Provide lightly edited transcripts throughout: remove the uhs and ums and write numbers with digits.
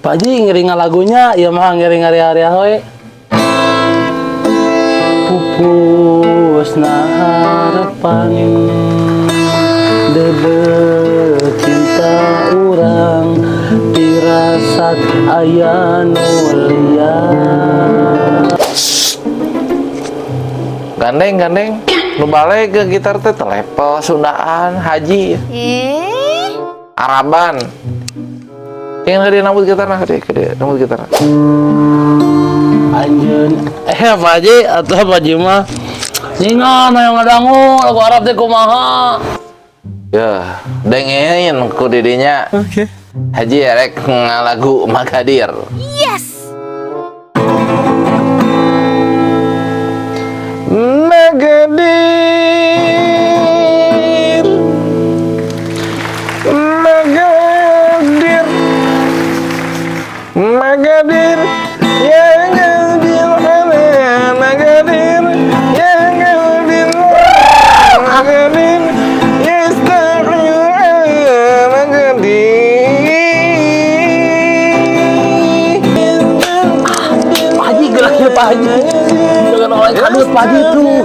Pak Haji ngiring lagunya, ieu mah ngiring ngari-ari we. Pupusna harapan, deudeuh cinta urang, pirasat aya nu liar. Gandeng, gandeng. Nu balik ke gitar teh telepel Sundaan Haji. Eh? Araban. Yang gede nambut gitar nah, gede, gede nambut gitar. Anjeun Pak Haji atau Pak Haji mah nyingan hayang ngadangu lagu Arab teh kumaha. Ya, dengerin ku didinya. Oke. Haji erek ngalagu Magadir. Yes. Magadir, Magadir, Magadir, ya Gadir, Magadir, ya Gadir, Magadir, yastahil Magadir. Pak Haji geraknya, Pak Haji jangan orang kadut, Pak Haji tuh.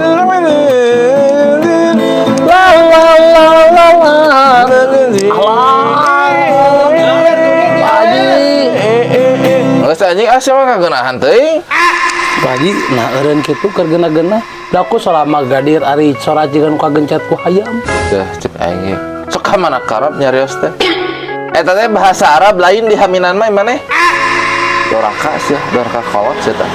La la la la la. Alah, Pak Haji. Geus anjing, ah, sia mah kageunahan teuing. Pak Haji, nah eureun kitu keur geuna-geuna da aku selama gadir ari sora jiga nu kagencet ku hayam. Dah cek aing ge. Sok ka mana karab nyarios teh. Eta teh bahasa Arab lain di haminan mah maneh. Doraka sia, doraka kolot sia tah.